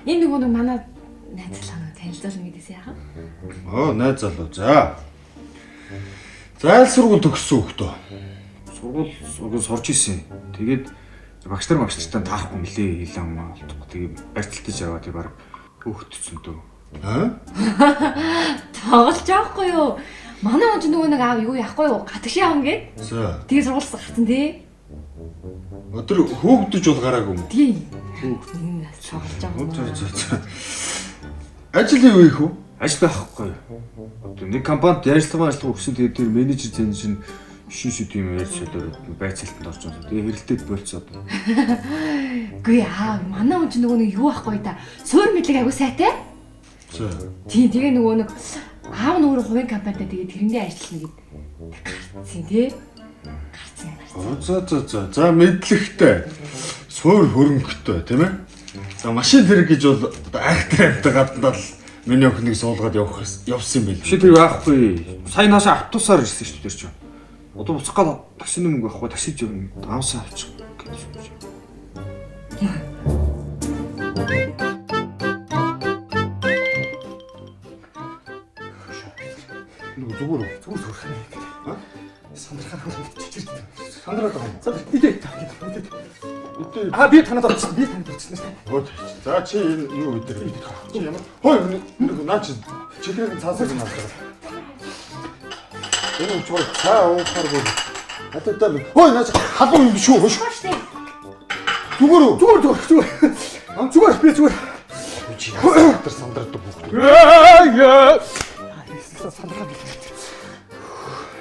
Энэ нөгөө нэг манай найз залуу танилцуулна гэдээс яахан? Оо, найз залуу. За. За, аль сургууль төгссөн хөхтөө? Сургууль сурч исэн. Тэгээд багш нар багш нартай таахгүй мөлий хил ам олдохгүй. Тэгээд барьцалтаж яваа. Тэгээд баг хөөхтсөн дөө. Аа? Тоглож байхгүй юу? Манай хүн ч нөгөө нэг аав юу яахгүй юу? Гатгш яам гээд. За. Тэгээ сургуулиас гарцсан тий. Өдөр хөөгдөж бол гараагүй юм уу? Тий. Энэ нас тоглож байгаа. За, за, за. Ажил юу хийх вэ? Ажил байхгүй. Одоо нэг компанид ажиллагаа өгсөн. Тэгээд тэр менежер зэн чинь шин шүд юм ярьж шалаар байцаалтанд орж байгаа. Тэгээд хэрэлдээд болцоо одоо. Үгүй аа, манай хүн ч нөгөө нэг юу ахгүй та. Суур мэдлэг айгу сайтай. За. Тий, тэгээ нөгөө нэг аав нь өөрөө хувийн компанитай тэгээ тэрэндээ ажиллана гэд. Гарцсан тий. Гарцсан гарцсан. Оо, за, за, за. За, мэдлэгтэй. Суур хөрөнгөтэй, тийм ээ? За, машин тэрэг гэж бол одоо айхтар амтаа гаднаа л миний охиныг суулгаад явах явсан юм байл. Биш тэр байхгүй. Сая наашаа автобусаар ирсэн шүү дээ тэр чинь. Одоо буцах гал таксины мөнгө байхгүй таксиж явна. Аавсаа авчих гэж юм. Нөгөө зүгээр үү? Зүгээр зүгээр. Сандрахаар хөрөнгө чичирдэг. Сандраад байгаа юм. Сандра идэ идэ. Үдээ. Аа би танад орчихсон. Би танад орчихсон шүү дээ. Хөө. За чи энэ юу өдөр? Чи ямар? Хой нэг наа чи чихрийг цаасыг нь авч байгаа. Энэ үуч баг цаа уухааргүй. Хатаа хой наа чи халуун юм шүү хөөш. Шүү. Зүгээр үү? Зүгээр зүгээр зүгээр. Зүгээр би зүгээр. Чи яасан сандраад бүгд. Яа. Сандрахаар.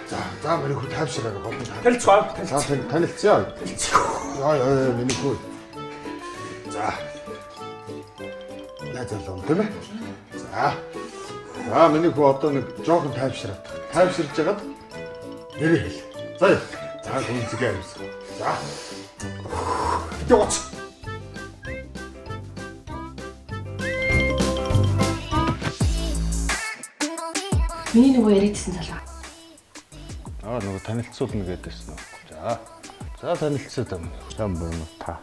За за миний хүү тайвшраа гол нь. Танилцгаа. За танилцъя. Яа яа миний хүү. За. Наа залуу тийм ээ? За. За миний хүү одоо нэг жоохон тайвшраад. Тайвширж хагаад нэрээ хэл. За. За гүнзгий авсан. За. Яваач. Миний нөгөө яриадсэн залуу. Аа нөгөө танилцуулна гэдээсэн үү? За. За танилцсаа даа миний хүү. Сайн байна уу та?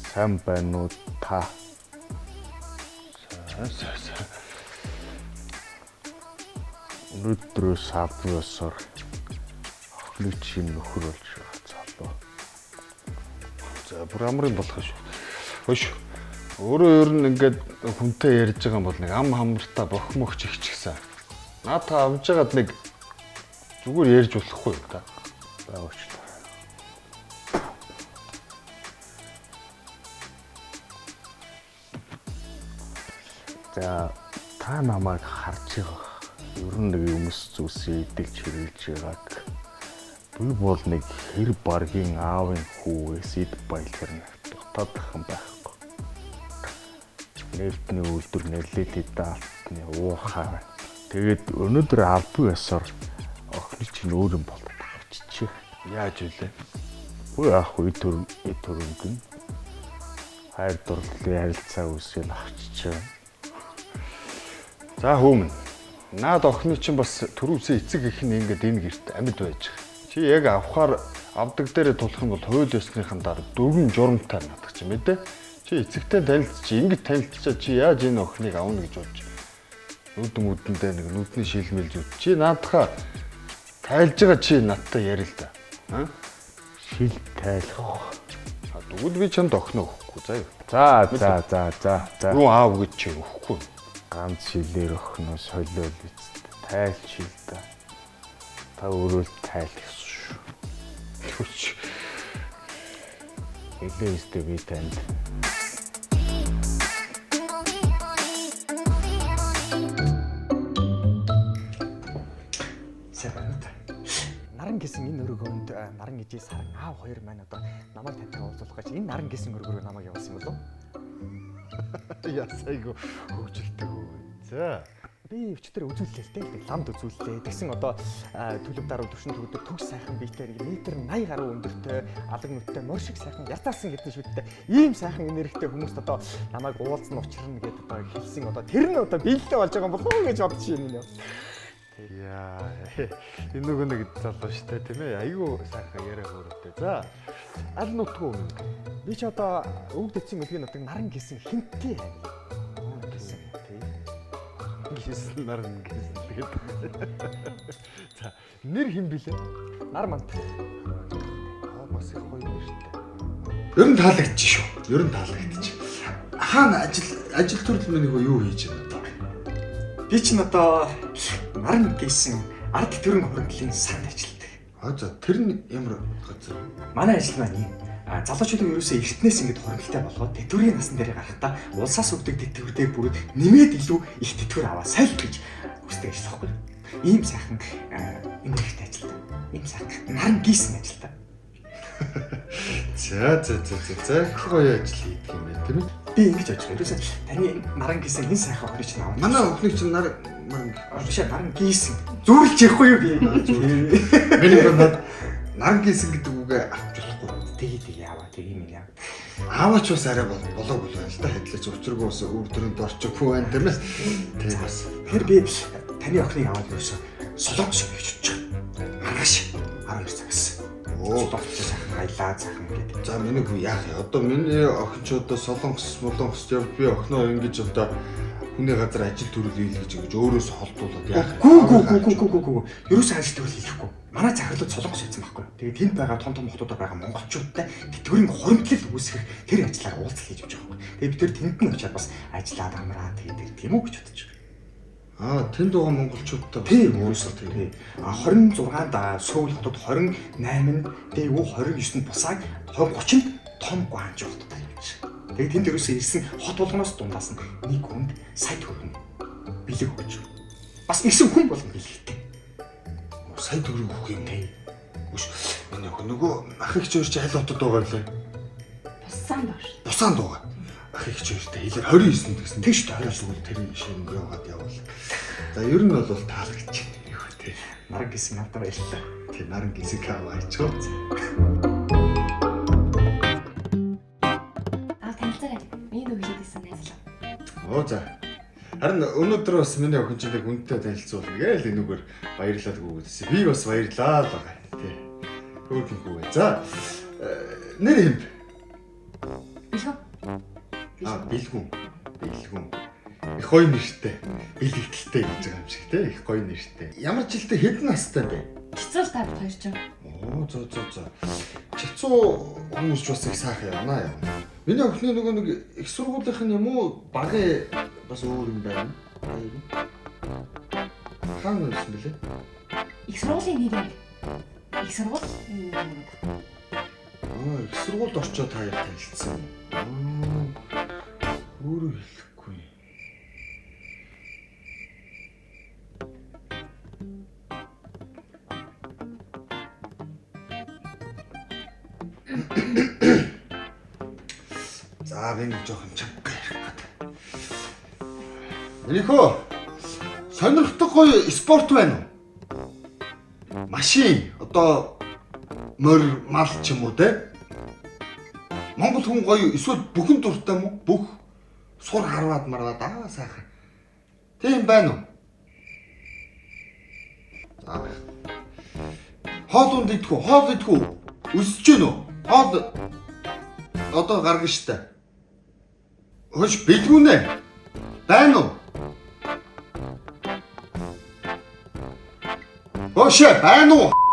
Сайн байна уу та? За за за. Өнөөдрөөс авьяасаар охины чинь нөхөр болж байгаа залуу. За бүр амрын болох шүү. Хөөш. Өөрөө ер нь ингээд хүнтэй ярьж байгаа юм бол нэг ам хамартаа бохмогч ихчихсэн. Наа та авж байгаад нэг зүгээр ярьж болохгүй юу та. Байгаач. За та намайг харж байгаа. Ер нь нэг юмс зүйлсээ идэлж хэрэлж байгааг. Би бол нэг хэр баргийн аавын хүүгээс эд баялгаар дутаадах юм байхгүй. Нээлтний үйлдвэр нэлээд хэдэн алтны уухай байна. Тэгээд өнөөдөр албан ёсоор охины чинь өөр юм болоод авчичээ. Яаж үлээ? Үгүй яах вэ төр төрөнд нь хайр дурлалын харилцаа үүсэл авчичээ. За хүүмэн. Наад охины чинь бас төрүүсээ эцэг их нь ингээд энэ гэрт амьд байж байгаа. Чи яг авахар авдаг дээрээ тулах юм бол хууль ёсныхан дараа дөрвөн журамтай наадах чинь мэдээ. Чи эцэгтэй танилцчих, ингэж танилцчаа чи яаж энэ охиныг авна гэж бодож нүдэн үдэндээ нэг нүдний шилмэл зүт. Чи наадхаа тайлж байгаа чи надтай ярил л да. Аа? Шил тайлах. Тэгвэл би чамд охиноо өгөхгүй заа юу. За за за за за. Юу аав гэж чи өгөхгүй. Ганц шилээр охиноо солиол эцэст тайлч шил да. Та өөрөө л тайлах шүү. Түч. Илүү өстэй би танд. Сайн байна уу та? Наран гэсэн энэ өргөөнд наран ижээ саран аав хоёр маань одоо намайг тантай уулзуулах гэж энэ наран гэсэн өргөөрөө намайг явуулсан юм болов уу? Ясайг хөгжилтэй хөө. За. Би өчтөр үзүүллээ л дээ. Ламд үзүүллээ. Тэгсэн одоо төлөв даруй төвшин төгөдөр төгс сайхан биетэй нэг метр 80 гаруй өндөртэй алаг нүдтэй морь шиг сайхан ятаасан гэдэг шүттэй ийм сайхан энергитэй хүмүүст одоо намайг уулзна учрна гэдээ одоо хэлсэн одоо тэр нь одоо биелэлтэй болж байгаа юм болов уу гэж бодож байна юм. Яа. Энэ нөгөө нэг залуу штэ тийм ээ. Айгүй сайхан яриа хөөрөлтэй. За. Аль нутгүй юм? Би ч одоо өвөг дэцэн өлгийн нутаг наран гэсэн хинтээ аймаг. Гэсэн тий. Гисэн наран гэсэн тэгээд. За, нэр хэн блэ? Нар мант. Аа, бас их гоё нэртэй. Ер нь таалагдчих шүү. Ер нь таалагдчих. Хаана ажил төрөл минь юу хийж байна одоо? Би ч н одоо наран гэсэн ард төрийн хуримтлалын санд ажилладаг. Аа за, тэр нь ямар газар? Манай ажил маань юм. Залуучуудыг ерөөсөө эртнээс ингэж хуримтлалтай болгоод тэтгэврийн насан дээр гарахдаа улсаас өгдөг тэтгэвэр дээр бүрээд нэмээд илүү их тэтгэвэр аваасай л гэж хүсдэг ажил байхгүй. Ийм сайхан энергитэй ажилтаа. Ийм сайхан наран гисэн ажилтаа. За за за за за их гоё ажил хийдэг юм байна тийм ээ. Би ингэж бодож байгаа. Ерөөсөө таны наран гисэн энэ сайхан охиныг чинь аваад. Манай охиныг чинь наран биш наран гисэн. Зүрлж явахгүй юу би? Миний над наран гисэн гэдэг үгээ авч болохгүй. Тэгээ тэгээ яваа тэг юм яа. Ааваач бас арай болоог бол байна л да. Хэдлэж учиргүй бас өвөр төрөнд орчихгүй байна тийм ээ. Тэг бас. Тэгэхээр би таны охиныг аваад ерөөсөө солонгос юм гэж бодож байгаа. Маргааш 12 цагаас. Солонгос сайхан аялаа сайхан гэдэг. За миний хүү яах вэ? Одоо миний охин ч одоо солонгос молонгост явж би охиноо ингэж одоо хүний газар ажил төрөл хийл гэж ингэж өөрөөсөө холдуулаад яах вэ? Гүү гүү гүү гүү гүү гүү. Ерөөсөө ажил төрөл хийхгүй. Манай захирлууд солонгос хийсэн байхгүй. Тэгээд тэнд байгаа том том хотуудаар байгаа монголчуудтай тэтгэврийн хуримтлал үүсгэх тэр ажлаар уулзалт хийж явж байгаа байхгүй. Тэгээд бид тэр тэнд нь очиад бас ажиллаад амраа тэгээд тэр тийм үү гэж бодож байгаа. Аа, тэнд байгаа монголчуудтай тийм уулзалт тийм. А 26-нд Сөүл хотод, 28-нд Дээгүү, 29-нд Бусааг, 30-нд том Гуанжу хотод явж байгаа. Тэгээд тэнд ерөөсөө ирсэн хот болгоноос дундаас нь нэг хүнд сая төгрөг бэлэг өгч. Бас ирсэн хүн болгон бэлэгтэй. Сая төгрөг өгөх юм тий. Үш миний охин нөгөө ах эгч хоёр чи аль хотод байгаа вэ? Бусаанд байгаа шүү. Бусаанд байгаа. Ах эгч хоёртой хэлээр 29-нд гэсэн. Тэг шүү дээ 29-нд тэр шинэ яваад явуул. За ер нь бол таалагдчих юм их тий. Наран гисэн надад баярлалаа. Тий, наран гисэн аваач. Аа танилцаарай. Миний нөгөө хэлээдсэн найзлаа. Оо за. Харин өнөөдөр бас миний охин чинь нэг хүнтэй танилцуулна гээл энүүгээр баярлаад гүгээдсэн. Би бас баярлаа л байгаа. Тий. Хөөрхөн хүүгээ. За нэр хэм? Бэлгүн. Аа, Бэлгүн. Бэлгүн. Их гоё нэртэй. Бэлэгдэлтэй гэж байгаа юм шиг тий. Их гоё нэртэй. Ямар жилдээ хэдэн настай бэ? Чицуул та хоёр ч. Оо зөө зөө зөө. Чицуу хүмүүс ч бас их сайхан явна яа. Миний охины нөгөө нэг их сургуулийнх нь юм уу багын бас өөр юм байна. Хаана байсан бэлээ? Их сургуулийн нэр яг. Их сургууль нэг. Аа, их сургуульд очиод та хоёр танилцсан юм. Аа. Өөрөө хэлэхгүй. За би нэг жоохон чанга ярих гэдэг. Минийхөө сонирхдаг гоё спорт байна уу? Машин, одоо морь, мал ч юм уу те? Монгол хүн гоё эсвэл бүхэн дуртай юм уу? Бүх сур харваад марваад аа сайхан. Тийм байна уу? За. Хоол унд идэх үү? Хоол идэх үү? Өсөж гэнэ үү? Хоол одоо гаргана штэ. Хөөш бэлгүүнэ. Байна уу? Хөөшөө байна уу?